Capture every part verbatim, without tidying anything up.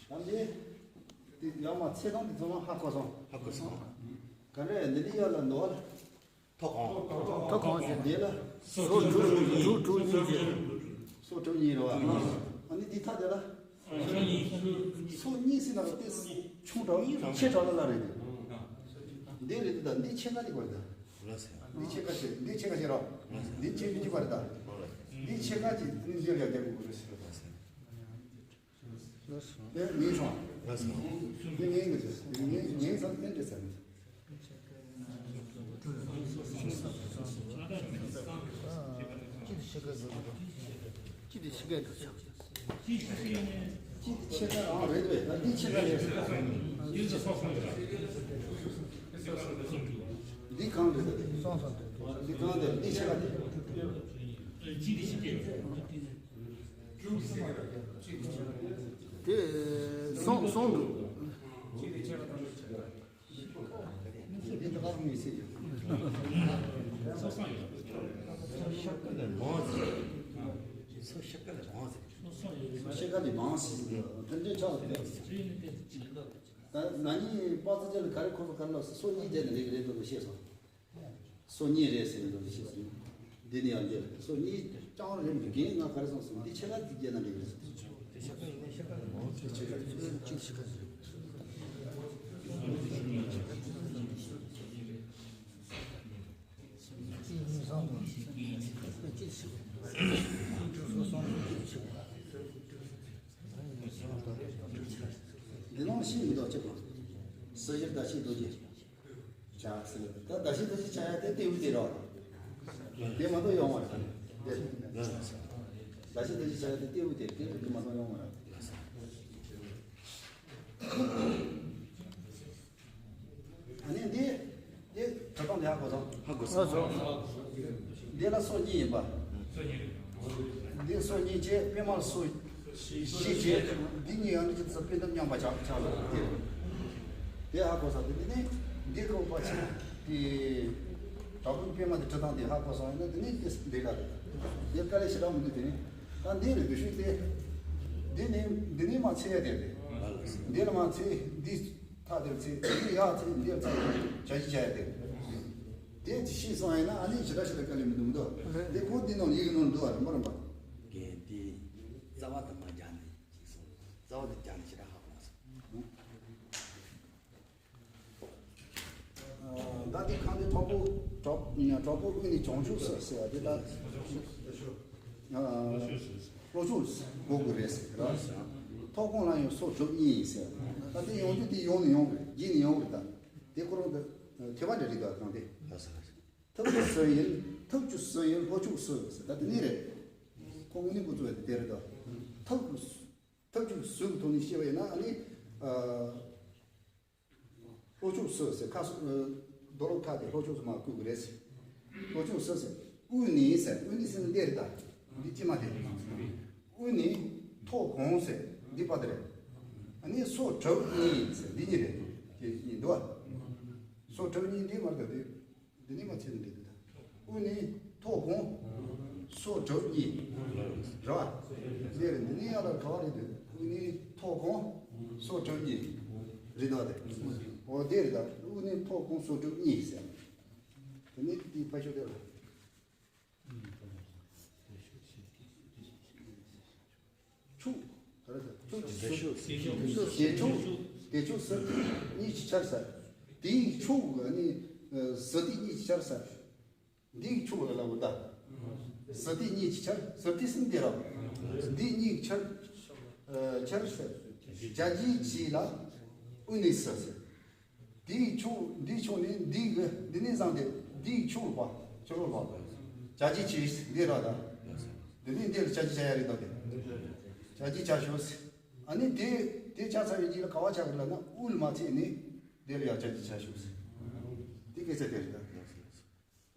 ད་འདི། འདི་ཡང་མ་ཚེ་དང་འདི་ཚང་མ་ཧ་གོ་སོང་། ཧ་གོ་སོང་། ག་རེ་འདི་འདི་ཡར་ལ་འདུག་བ། ཐོག་ཁོངས། ཐོག་ཁོངས་ཟེར། འདི་ལ། སོ་དྲུག་དྲུག་དྲུག་གཉིས་ཟེར། སོ་དྲུག་གཉིས་རེད་བ། ཨ་ནི་འདི་ཐག་དེ་ལ། སོ་གཉིས་ཟེར་ན་ལ་དེ་ཆུང་དྲགས་ཆེ་དྲགས་ལ་ལ་རེད་དེ། འདི་རེད་དེ་ད་འདི་ཕྱེད་ཀ་དེ་བར་ད། འདི་ཕྱེད་ཀ་ཞེ་འདི་ཕྱེད་ཀ་ཞེ་རོ། འདི་ཕྱེད་མི་གཅིག་པ་རེད་ད། འདི་ཕྱེད་ཀ་གཅིག་འདི་འདིར་ཡར་རྒྱག་དགོས་རེད་ཟེར། དེ་ངའི་ཆུང་། དེ་ངའི་ངའི་ངའི་ངའི་ཚང་ཏན་ཏན་ཟེར། ཅི་དེ་ཕྱེད་ཀ་འགྲོ་ཆགས། ཅི་དེ་ཕྱེད་ཀ་རང་རེད་པས། ད་འདི་ཕྱེད་ཀ་རེད། འདི་གང་རེད། འདི་གང་རེད། འདི་ཕྱེད་ཀ་རེད། དེ་སོང་སོང་འདུག། འདི་ད་ག་རུ་མི་སྲིད་ཀྱང་། སོ་ཤ་ཀ་ལས་མང་ཟེར། སོ་ཤ་ཀ་ལས་མང་ཟེར། སོ་ཤ་ཀ་ལས་མང་ཟེར། ཕན་ཚུན་ཆགས་ཟེར། ད་ན་ནིང་པ་ཙི་ཅན་ལ་ག་རེ་ཁོ་ཚོ་ག་རེ་ལབ་ཟེར། སོ་གཉིས་བསྡད་ན་འགྲིག་གི་རེད་འདུག་ཤེས་སོང་། སོ་གཉིས་རེད་ཟེར་འདུག་ཤེས་སོང་། འདི་ནི་ཡང་འདི་སོ་གཉིས་ཀྱང་རེད་མི་རྒན་ང་ག་རེ་སོང་སོང་། འདི་ཕྱེད་ཀ་འདི་བརྒྱབ་ན་འགྲིག་གི་རེད་ཟེར། འདི་ནང་ཤིང་མི་འདུག་ཅེས་པ། སོ་བཞིར་ཟླ་ཕྱེད་རྡོ་རྗེ། བྱ་ཟེར། ད་ཟླ་ཕྱེད་རྡོ་རྗེ་བྱ་ཡ་དེ་ལྟེ་བུ་དེ་རེད། དེ་མ་གཏོགས་ཡོང་བ་རེད། དེ། ཟླ་ཕྱེད་རྡོ་རྗེ་བྱ་ཡ་དེ་ལྟེ་བུ་དེ་རེད། དེ་མ་གཏོགས་ཡོང་བ་རེད། ཨ་ནི་འདི། འདི་གྲུབ་སྟངས་འདི་ཧ་གོ་སོང་། ཧ་གོ་སོང་། འདི་ལ་སོ་གཉིས་ཡིན་པ། འདི་སོ་གཉིས་བྱས་པད་མ་ལ་སོ་བཞི་བྱས། འདི་གཉིས་ཡང་འདི་ཅི་ཚོ་པད་འདབ་མཉམ་པ་ཆགས་ཆགས་ལ་འདི། དེ་ཧ་གོ་སོང་། འདི་འདི་ནི་འདི་ཀོ་པ་ཆེ་དེ། དྲག་པོའི་པད་མ་དེ་གྲུབ་སྟངས་དེ་ཧ་གོ་སོང་ཡིན་ན་དེ་ནི་དེ་འདི་ལ་རེད། འདི་དཀའ་ལས་ཞེ་དྲག་མི་འདུག་དེ་ནི་ད་འདི་རེད་འདུག་ཤུགས་དེ། འདི་ནི་འདི་ནི་མ་ཚད་ཡ་དེ་རེད། འདི་ལ་མ་ཚད་འདི། ཐག་དེར་ཚེ་འདི་ཡག་ཚེ་འདིར་ཚེ་བྱ་གཞི་བྱ་ཡ་དེ། དེ་ཅི་ཤེས་སོང་ཡིན་ན་ཨ་ནི་ཞེ་དྲག་ཞེ་དྲག་དཀའ་ལས་མི་འདུག་མི་འདུག་དེ་ཁོ་འདི་ནང་ཡིག་ནང་འདུག་བ་རིམ་པ་རིམ་པ། རྒན་དེ་རྩ་བ་དང་མ་སྦྱར་ནས་ཅིག་སོང་། རྩ་བ་དང་སྦྱར་ནས་ཞེ་དྲག་ཧ་གོ་སོང་། ད་འདི་ཁང་དེ་གྲོགས་པོ་གྲོགས་གྲོགས་པོ་དབུས་ནས་བྱང་ཆུབ་སུ་ཟེར་བ་དེ་ད། ལྷོ་ཕྱོགས་སུ་དགོས་དགོས་རེད་ཟེར་ར། ཐོག་ཁོངས་ལ་ཡང་སོ་དྲུག་གཉིས་ཡིན་ཟེར། ད་དེ་ཡོང་རྒྱུ་དེ་ཡོང་ནི་ཡོང་གི་རེད། རྒྱུ་ནི་ཡོང་གི་རེད་ད། དེ་ཁོ་རང་དེ་ཐེ་བ་འདྲ་རེད་ད་གང་དེ། ཐབས་ཀྱི་སུ་ཡིན། ཐབས་ཀྱི་སུ་ཡིན་ལྷོ་ཕྱོགས་སུ་ཟེར་ད་དེ་ནི་རེད། ཁོ་དངོས་གནས་འགོ་བཙུགས་པ་དེ་རེད་ད། ཐབས་ཀྱི་ཐབས་ཀྱི་སུ་གི་ཐོག་ནས་བཤད་པ་ཡིན་ན་ཨ་ནི། ལྷོ་ཕྱོགས་སུ་ཟེར་ཁ་སོ། རྡོ་ལོག་ཁ་དེ་ལྷོ་ཕྱོགས་སུ་མ་བཀོད་དགོས་རེད་ཟེར། ལྷོ་ཕྱོགས་སུ་ཟེར། དབུས་ནས་ཟེར། དབུས་ནས་ཟེར་ན་འདི་རེད་ད། འདི་ཅི་མ་དེ། དབུས་ནས་ཐོག་གོང་ཟེར་འདི་པ་དེ་རེད། ཨ་ནི་སོ་དྲུག་གཉིས་ཟེར་འདི་གཉིས་རེད། དེ་གཉིས་འདུག་བ། སོ་དྲུག་གཉིས་འདི་མ་རེད་ད་དེ། འདི་ནི་མ་ཚད་ནི་འདི་འདི་ད། དབུས་ནས་ཐོག་གོང་། སོ་དྲུག་གཉིས། རེད་བ། འདི་རེད་འདི་ནི་ཡ་ལ་ག་བ་རེད་འདི། དབུས་ནས་ཐོག་གོང་། སོ་དྲུག་གཉིས། རེད་ད་དེ། འོ་དེ་རེད་ད། དབུས་ནས་ཐོག་གོང་སོ་དྲུག་གཉིས་ཟེར། དེ་ནི་དེའི་ཕ་ཤོད་དེ་ལ། ཕྱོགས། ག་རེ་ཟེར། ཕྱོགས་ཀྱི་ཕྱོགས། དེ་ཕྱོགས། དེ་ཕྱོགས་ཟུར་གཉིས་ཀྱི་ཆར་ཟེར། དེའི་ཕྱོགས་ཀྱི་ནི་ཟུར་དེ་གཉིས་ཀྱི་ཆར་ཟེར། འདིའི་ཕྱོགས་ལ་ལབ་དགོས་ད། ཟུར་དེ་གཉིས་ཀྱི་ཆར། ཟུར་དེ་ཟིན་དེ་ར། འདི་གཉིས་ཀྱི་ཆར། ཆར་ཟེར། བྱ་རྒྱུའི་བྱེད་ལ་དབུས་ནས་ཟེར་ཟེར། དེའི་ཕྱོགས། འདིའི་ཕྱོགས་ནས་འདི་གི་འདི་ནས་བཟུང་སྟེ་འདིའི་ཕྱོགས་ལ་བ་ཕྱོགས་ལ་བ། བྱ་རྒྱུའི་བྱེད་འདི་ར་ད། འདི་ནས་འདི་ལ་བྱ་རྒྱུ་བྱ་ཡ་རེད་ད་དེ། བྱ་རྒྱུ་བྱ་ཞོག་ཟེར། ཨ་ནི་དེ་དེ་ཆ་ཚང་བའི་རྗེས་ལ་ག་བ་ཆགས་ཀྱི་ལབ་ན་དབུས་ལ་མ་ཚད་ནས་འདི་ལ་ཡང་བྱ་རྒྱུ་བྱ་ཞོག་ཟེར། དེ་སྐད་ཆ་དེ་རེད་ད།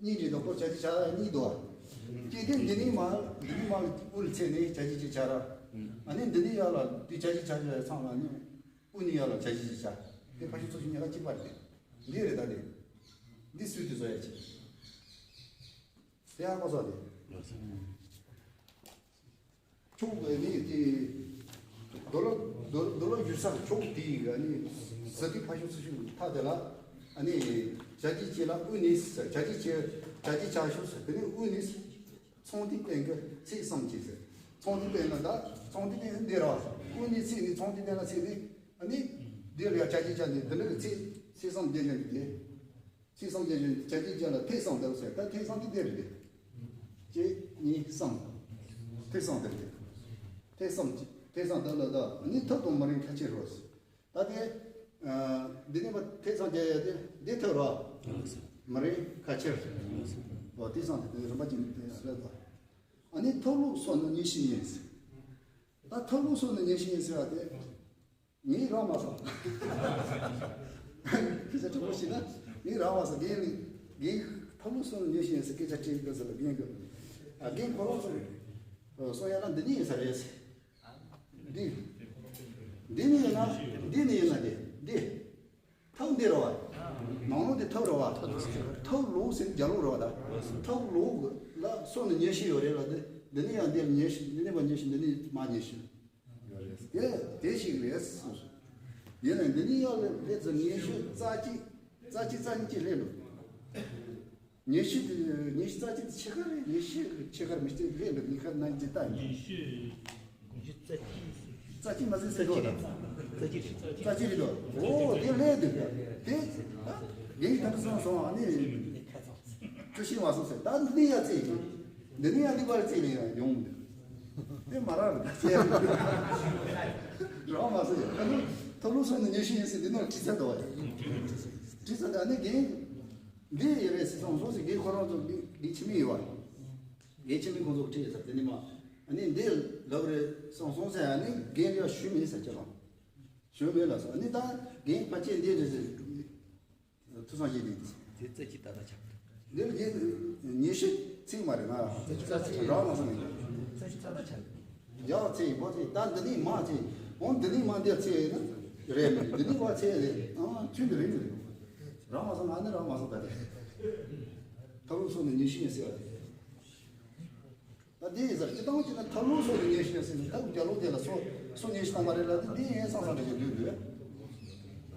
གཉིས་རེད་དོ། ཁོ་བྱ་རྒྱུ་བྱ་ཡ་གཉིས་འདུག་བ། ཅེས་དེ་འདི་ནས་མ་འདི་ནས་མ་དབུས་ལ་ཚད་ནས་བྱ་རྒྱུ་ཅིག་བྱ་ར། ཨ་ནི་འདི་ནས་ཡར་ལ་དེ་བྱ་རྒྱུ་བྱ་ཞོག་ཡ་ཚང་ལ་ནི། དབུས་ནས་ཡར་ལ་བྱ་རྒྱུ་ཅིག་བྱ། དེ་ཕ་ཤུལ་ཚུར་ཤུལ་གཉིས་ཀ་གཅིག་པ་རེད། འདི་རེད་ད་དེ། འདི་སུས་དེ་བཟོ་ཡ་ཅིག་དེ་ཧ་གོ་སོང་དེ། ཕྱོགས་ཀྱི་ནི་དེ། རྡོ་ལོ་རྡོ་རྡོ་ལོ་བཞུར་ས་ཕྱོགས་དེའི་ཨ་ནི་ཟི་ཐི་ཕ་ཤུ་སུ་ཤུ་མཐའ་དེ་ལ་ཨ་ནི་བྱ་རྒྱུད་ཅེ་ལ་དབུས་ནས་བྱ་རྒྱུད་ཅེ་བྱ་རྒྱུད་བྱ་ཤུ་ཟེར། དེ་ནས་དབུས་ནས་ཚངས་ཐིག་སྟེང་གི་ཚེས་བསམ་གྱིས་ཟེར། ཚངས་ཐིག་སྟེང་ལ་ད་ཚངས་ཐིག་སྟེང་འདི་ར་དབུས་ནས་ཚེས་ནས་ཚངས་ཐིག་སྟེང་ལ་ཚེས་ནས་ཨ་ནི་འདི་ལ་ཡ་བྱ་རྒྱུད་བྱ་ནས་འདི་ནི་གི་ཚེས་ཚེས་བསམ་རྒྱན་ཅན་འདི། ཚེས་བསམ་རྒྱན་ཅན་བྱ་རྒྱུད་བྱ་ལ་ཐེག་བསམ་འདི་ཟེར། ད་ཐེག་བསམ་འདི་འདི་རེད་དེ། གཅིག་གཉིས་གསུམ། ཐེག་བསམ་འདི་རེད་དེ། ཐེག་བསམ་ཐེག་བསམ་འདི་ལ་ད་ནི་ཐབས་དང་མི་རིང་ཁ་ཆེ་རོ། ད་དེ། ཨ། འདི་ནས་མ་ཐེག་བསམ་རྒྱ་ཡ་དེ་འདི་ཐོས་རོགས། མི་རིང་ཁ་ཆེར། འོ་དེ་སང་དེ་རིམ་པ་ཅན་དེ་རེད་དོ། ཨ་ནི་ཐབས་ལུགས་སོགས་ནི་ཉེར་ཞི་ཡིན། ད་ཐབས་ལུགས་སོགས་ནི་ཉེར་ཞི་ཡིན་ཟེར་བ་དེ། ངས་རང་མ་སོང་། སྐད་ཆ་དྲང་པོ་བཤད་ན་ངས་རང་མ་སོང་རྒན་ལི་རྒན་ཐབས་ལུགས་སོགས་ནི་ཉེར་ཞི་ཡིན་ཟེར་སྐད་ཆ་དྲིས་དགོས་ཟེར་ལ་རྒན་གི། ཨ་རྒན་ཁོ་རང་ཚོ་སོང་ཡ་ན་འདི་ཉིད་ཡིན་ས་རེད་ཟེར། འདི། འདི་ནི་ཡིན་ན། འདི་ནི་ཡིན་ན་འདི། འདི། ཐབས་འདི་རེད་བ། ནང་ལོགས་འདི་ཐབས་རེད་བ། ཐབས་ལུགས་ཟེར་རྒྱ་ལུགས་རེད་བ་ད། ཐབས་ལུགས་ལ་སོགས་ནི་ཉེར་ཞི་ཡོད་རེད་ལ་འདི། འདི་ནི་ཡང་འདི་ལ་ཉེར་ཞི། འདི་ནི་མ་ཉེར་ཞི། འདི་ནི་མ་ཉེར་ཞི། ཡོད་རེད། དེ་དེ་ཞིག་རེད་གསུངས་སོ། ཡིན་ནའི་འདི་ནི་ཡང་ལས་ཚོ་ཉེར་ཞི་རྩ་གཅིག་རྩ་གཅིག་རྩ་གཉིས་ཀྱི་ལས་ལོ། ཉེར་ཞི་དེ་ཉེར་ཞི་རྩ་གཅིག་དེ་ཕྱེད་ཀ་རེད། ཉེར་ཞི་ཕྱེད་ཀ་རེད། མི་གཅིག་ལས་འགྲོ་གཉིས་ཀ་ན་ཇི་ལྟ་ཡིན། ཉེར་ཞི། ཉེར་ཞི་རྩ་གཅིག་རྩ་གཅིག་མ་ཟིན་ཟེར་གྱི་རེད། རྩ་གཅིག་རེད། རྩ་གཅིག་རེད་དོ། འོ་དེ་ལས་དེ་དེ་རྒན་གྱི་ཐབས་སོང་སོང་ཨ་ནི་བཀྲ་ཤིས་མ་སོང་ཟེར། ད་འདི་ཡ་ཚེ་འདི་ནི་ཡ་འདི་བར་ཚེ་ལས་ཡང་ཡོང་མི་འདུག་དེ་མ་རག་རེད་ད་ཚེ་རང་མ་སོང་ཡ། ད་ནི་ཐོ་ལུ་སོང་ནི་ཉེར་ཞི་ཡིན་ཟེར་འདི་ནོར་དྲི་ཚ་དོ། དྲི་ཚ་དོ་ཨ་ནི་རྒན། འདི་ཡོད་རེད་ཟེར་སོང་སོང་ཟེར། རྒན་ཁོ་རང་ཚོ་འདི་འདི་ཁྱིམ་མི་ཡོད་བ། རྒན་ཁྱིམ་མི་ཁོང་ཚོ་ཁྲིད་ཟེར་དེ་ནི་མ། ཨ་ནི་འདི་ལབ་རེད་སོང་སོང་ཟེར། ཨ་ནི་རྒན་ལ་ཞུས་མེད་ཟེར་ཁྱེད་རང་། ཞུས་མེད་ལ་སོང་ཨ་ནི་ད་རྒན་ཕལ་ཆེར་འདི་རེད་ཟེར། ཐུགས་སང་བཞེས་འདི། དེ་རྩ་གཅིག་ཏག་ཏག་ཆགས། འདི་རྒན་ཉེར་ཞི་ཚིག་མ་རེད་ང་། རང་མ་སོང་ནི། རྩ་གཅིག་ཏག་ཏག་ཆགས། ཡག་ཚེ་ཡིན་པ་ཚེ་ད་འདི་ནི་མ་ཚེ། འོང་འདི་ནི་མ་འདི་ཚེ་ཡིན་ན་རེད་མི་འདི་ནི་བ་ཚེ་རེད། ཨང་ཚུལ་འདི་རེད་མི་རེད། རང་མ་སོང་ང་ནི་རང་མ་སོང་ད་རེད། ཐབས་ལུགས་སོགས་ནི་ཉེར་ཞི་ཡིན་ཟེར་བ་རེད། ད་འདི་ཡིན་ཟེར་སྤྱི་བཏང་གཅིག་ན་ཐབས་ལུགས་སོགས་ནི་ཉེར་ཞི་ཡིན་ཟེར་ནས་ཐབས་རྒྱ་ལོ་དེ་ལ་སོ་སོ་ཉེར་ཞི་བཏང་བ་རེད་ལ་འདི་ཡིན་སང་སང་རེད་ཀྱི་འདུག་འདུག་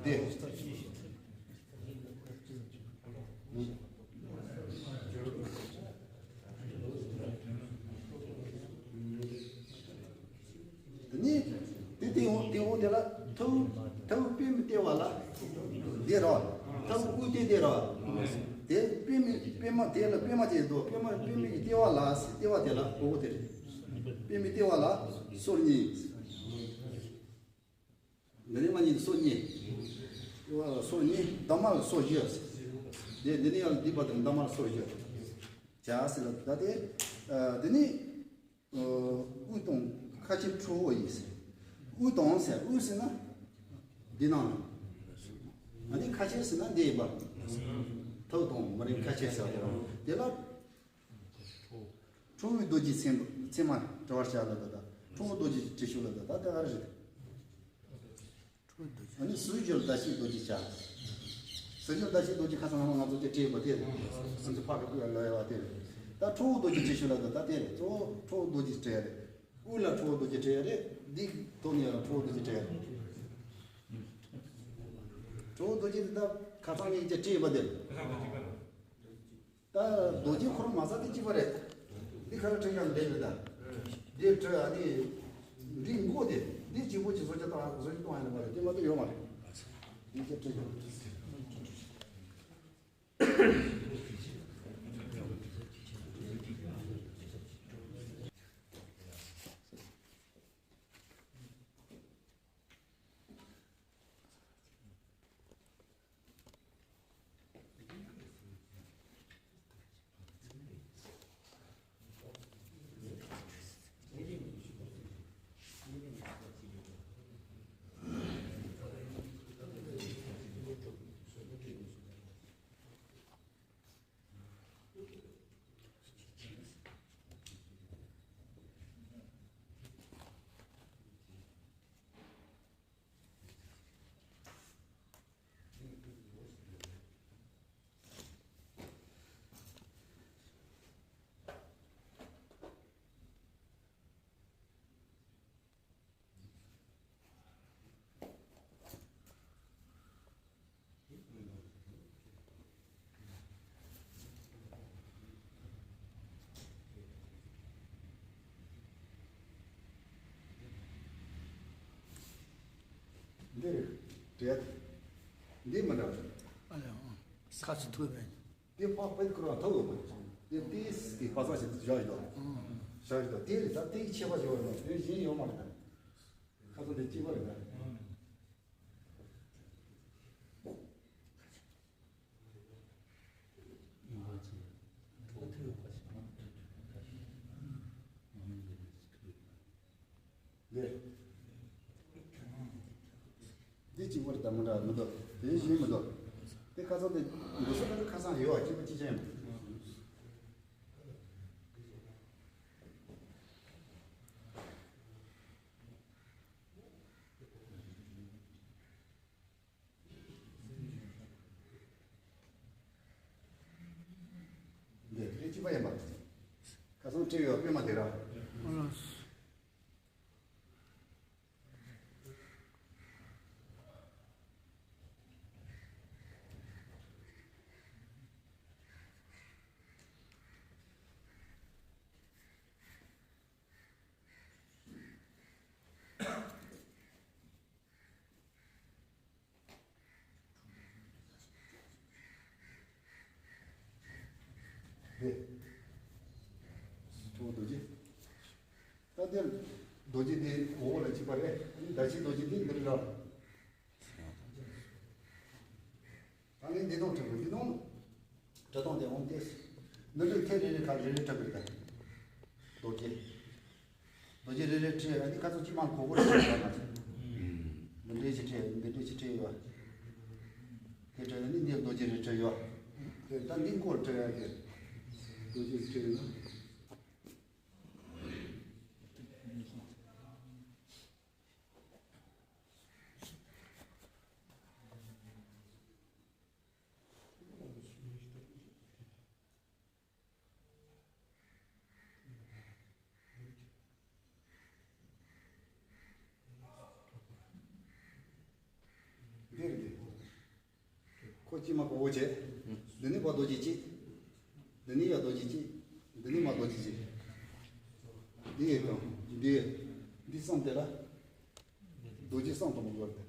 འདི། དེ་ནི་དེ་དེ་འོང་དེ་འོང་དེ་ལ་ཐབས་ཐབས་པད་མའི་ལྟེ་བ་ལ་འདི་རོ། ཐབས་དབུས་ལྟེ་དེ་རོ། དེ་པད་མའི་པད་མ་དེ་ལ་པད་མ་དེ་དོ་པད་མ་པད་མའི་ལྟེ་བ་ལ་ལྟེ་བ་དེ་ལ་གོ་གོ་དེ་རེད། པད་མའི་ལྟེ་བ་ལ་སོ་གཉིས། འདི་ནི་མ་ཉིད་སོ་གཉིས། སོ་གཉིས་འདབ་མ་ལ་སོ་བཞི། དེ་འདི་ནི་ཡང་འདི་བར་དུ་འདབ་མ་ལ་སོ་བཞི། བྱ་ཟེར་ལ་ད་དེ། འདི་ནི་དབུས་དང་ཁ་ཆེ་ཁྲོ་བོ་ཡིན་ཟེར། དབུས་དང་ཟེར་དབུས་ཟེར་ན་འདི་ནང་ལ། ཨ་ནི་ཁ་ཆེ་ཟེར་ན་འདི་ཡིན་པ། ཐབས་དང་མི་རིང་ཁ་ཆེ་ཟེར་བ་དེ་ལ། ཁྲོ་བོའི་རྡོ་རྗེ་ཚད་མ་དྲི་བར་བྱ་ལ་ད་ལྟ། ཁྲོ་བོ་རྡོ་རྗེ་དྲི་ཞུ་ལ་ད་ལྟ་དེ་ག་རེ་རེད། ཨ་ནི་ཟེར་སྒྱུར་ཟླ་ཕྱེད་རྡོ་རྗེ་བྱ། ཟེར་སྒྱུར་ཟླ་ཕྱེད་རྡོ་རྗེ་ཁ་སང་ང་ཚོ་དེ་བྲིས་པ་དེ་རེད། ང་ཚོ་ཕ་གི་ཕུ་ལ་ཡ་བ་དེ་རེད། ད་ཁྲོ་བོ་རྡོ་རྗེ་དྲི་ཞུ་ལ་ད་ལྟ་དེ་རེད། གཙོ་བོ་ཁྲོ་བོ་རྡོ་རྗེ་བྲིས་རེད། དབུས་ལ་ཁྲོ་བོ་རྡོ་རྗེ་བྲིས་རེད། འདི་ཐོག་ནས་ཡང་ཁྲོ་བོ་རྡོ་རྗེ་བྲིས་རེད། ཁྲོ་བོ་རྡོ་རྗེ་དེ་ད་ཁ་སང་ངས་ཀྱི་བྲིས་པ་དེ་རེད། ད་རྡོ་རྗེ་འཁོར་མ་ཟ་དེ་གཅིག་པ་རེད། འདི་ག་རེ་བྲིས་ཀྱང་འདི་རེད་ད། འདི་བྲིས་ཨ་ནི། འདི་མགོ་དེ། འདི་གཅིག་པོ་གཅིག་བཟོ་རྒྱུ་དང་བཟོ་རྒྱུ་གཏོང་ཡ་ནི་མ་རེད། དེ་མ་གཏོགས་ཡོད་མ་རེད། འདི་གཅིག་བྲིས་ཀྱང་། འདི་རེད། འདི་མི་འདྲ། ཨ་ལས། ཁ་ཆེ་ཐུབ་པས། འདི་ཕག་པའི་ཁུར་བ་ཐུབ་ཡོད་མ་རེད། འདི་ཏིས་ཏི་ཕ་ས་ཞིག་བཞག་ཡོད། བཞག་ཡོད། དེ་རེད། ད་དེའི་ཆེ་བ་ཞིག་ཡོད་རེད། དེ་གཞན་ཡོད་མ་རེད། ཁ་ཚོ་འདི་གཅིག་པ་རེད་ད། ལེ། འདི་གཅིག་པོ་རེད་ད། མི་འདྲ་མི་འདུག་དེ་གཞན་མི་འདུག་དེ་ཁ་སང་དེ་འདུག་སེ་ཁ་སང་ཡོད་པ་གཅིག་པ་གཅིག་ཅན་ཡིན། འདི་དེ་གཅིག་པ་ཡིན་པ། ཁ་སང་བྲིས་ཡོད་པད་མ་དེ་ར། འདི། ཆུ་བོ་རྡོ་རྗེ། ད་འདིར་རྡོ་རྗེ་འདི་འོག་ལ་གཅིག་པ་རེད། ད་ཕྱི་རྡོ་རྗེ་འདི་འདིར་ར། ད་ནི་འདི་དང་འཁྲིལ་བ་འདི་དང་འདྲ་དང་དེ་འོང་སྟེ། འདི་འདྲའི་ཐད་རེ་རེ་ཁ་རེ་རེ་འཁྲིལ་བ་རེད་ད། རྡོ་རྗེ། རྡོ་རྗེ་རེ་རེ་འཁྲིལ་ཡ་འདི་ཁ་ཚོ་གཅིག་མ་གོ་གོ་རེ་འཁྲིལ་ཡ་མ་ཚད། འདི་འདྲའི་ཞིག་འཁྲིལ་འདི་འདྲའི་ཞིག་འཁྲིལ་ཡོད། དེ་འདྲ་ནི་འདི་རྡོ་རྗེ་རེ་འཁྲིལ་ཡོད། དེ་ད་འདི་སྐོར་འཁྲིལ་ཡ་དེ། རྡོ་རྗེ་འཁྲིལ་ཡོད། འདིར་འདི། ཁོ་ཅི་མ་གོ་བོ་བྱས། འདི་ནི་བ་རྡོ་རྗེ་གཅིག་འདི་ནི་ཡ་རྡོ་རྗེ་གཅིག་འདི་ནི་མ་རྡོ་རྗེ་གཅིག་འདི་ཡི་དང་འདི། འདི་གསུམ་དེ་ལ། རྡོ་རྗེ་གསུམ་དུ་མ་གོ་བར་ཏེ།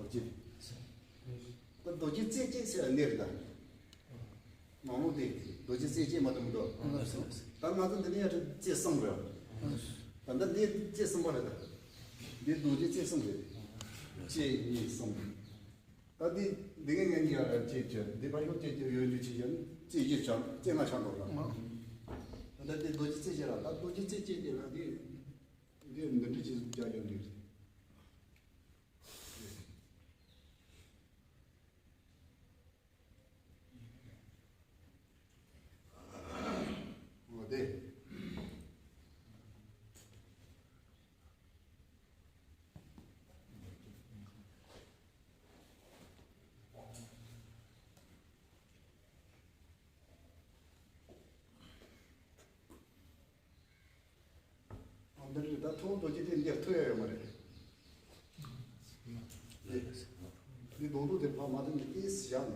རྡོ་རྗེ། ད་རྡོ་རྗེ་རྩེ་གཅིག་ཟེར་ཡ་གནས་རེད་ད། མང་པོ་དེ་རྡོ་རྗེ་རྩེ་གཅིག་མ་གཏོགས་མི་འདུག་ད་ང་ཚོ་འདི་ནས་ཡར་རྩེ་གསུམ་རེད། ད་ལྟ་འདི་རྩེ་གསུམ་པ་རེད་ད། འདི་རྡོ་རྗེ་རྩེ་གསུམ་རེད། གཅིག་གཉིས་གསུམ། ད་འདི་འདི་གའི་ངན་གྱི་ཡར་རྩེ་གཅིག་འདི་ཕར་ཤོག་རྩེ་གཅིག་ཡོད་རྒྱུ་ཆེ་ཡང་རྩེ་གཅིག་ཆགས་རྩེ་ལྔ་ཆགས་འགྲོ་ལ། ད་འདི་རྡོ་རྗེ་རྩེ་གཅིག་ར་ད་རྡོ་རྗེ་རྩེ་གཅིག་དེ་ལ་འདི་འདི་འདི་འདྲ་ཅིག་རྒྱག་ཡོད་འདི་རེད། འོ་དེ། འདི་རེད་ད། ཐུགས་རྡོ་རྗེ་དེ་འདིར་ཐུག་ཡ་ཡོད་མ་རེད། འདི་རྡོག་རྡོག་དེ་ཕར་མ་ཐུག་ནས་ཏོག་ཙམ་བཞག་ནས།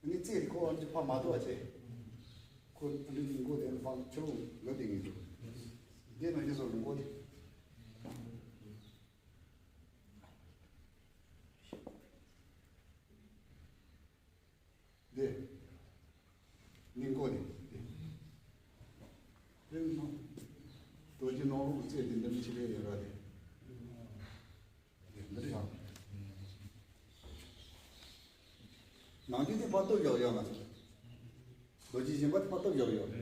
ཨ་ནི་རྩེ་དེ་ཁོ་ཨ་ནི་ཕར་མ་ཐུག་པ་བྱས། ཁོ་ཨ་ནི་ལུང་མགོ་དེ་ཕར་ཕྱི་ལོགས་ལ་དེ་ངེས་འདུག་འདི་ན་འདི་ཚོ་ལུང་མགོ་དེ། འདི། སྙིང་ཁོག་དེ། འདི། འདི་ནང་། རྡོ་རྗེ་ནང་ལོགས་རྩེ་དེ་འདི་ནི་ཕྱི་ལ་ཡོད་ར་དེ། འདི་འདི་རེད་ཡང་། ནང་རྒྱུད་དེ་ཕར་སྟོབས་ཡོད་ཡོད་ང་ཚོ། རྡོ་རྗེ་སྦྱིན་པ་དེ་ཕར་སྟོབས་ཡོད་ཡོད།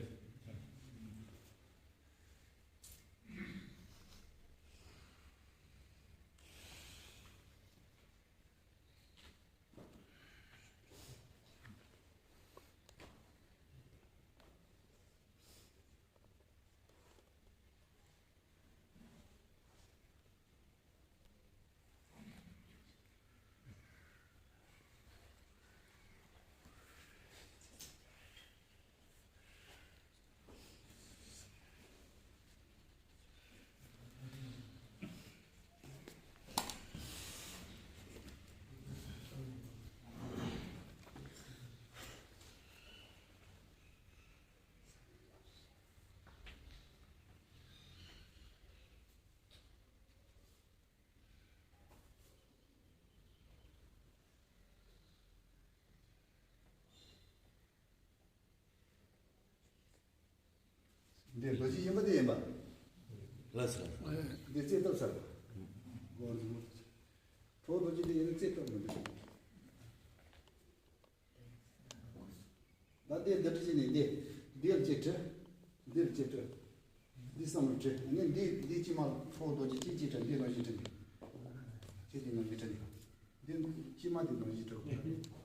འདི་རྡོ་རྗེ་སྦྱིན་པ་དེ་ཡིན་པ། ལགས་སོ། འདི་རྩེ་སྟོབས་ཚར་བ། ཁྲོ་བོ་རྡོ་རྗེ་དེ་ཡིན་ན་རྩེ་སྟོབས་མི་འདུག་ད་འདི་འདི་འདྲ་བྱས་ནས་འདི། འདིར་གཅིག་བྲི། འདིར་གཅིག་བྲི། འདི་གསུམ་ལ་བྲི། ཨ་ནི་འདི་འདི་གཅིག་མ་ཁྲོ་བོ་རྡོ་རྗེ་གཅིག་གཅིག་བྲི། འདི་ནང་བཞིན་བྲི་ནས། གཅིག་འདི་ནང་བཞིན་བྲི་ནས། འདི་གཅིག་མ་འདི་ནང་བཞིན་བྲི་དགོས།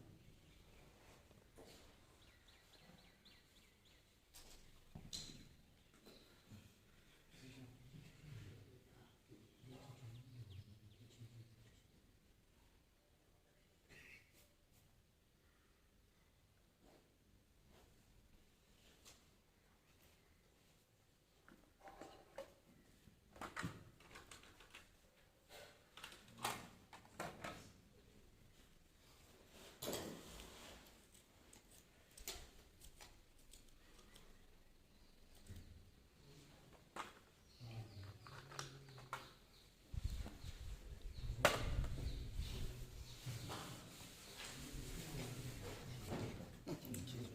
ཆུང་ཆུང་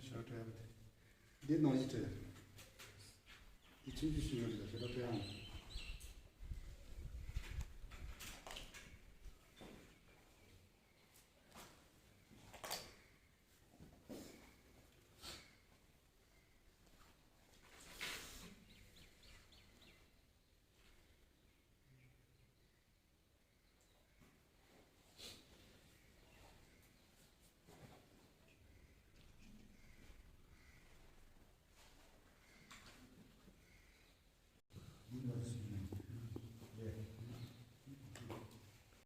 ཞེ་དྲག་བྲི་ཡ་མ་རེད། འདི་ནང་བཞིན་བྲི། འདི་ཆུང་ཆུང་ཞེ་དྲག་བྲི་ཡ་མ་རེད།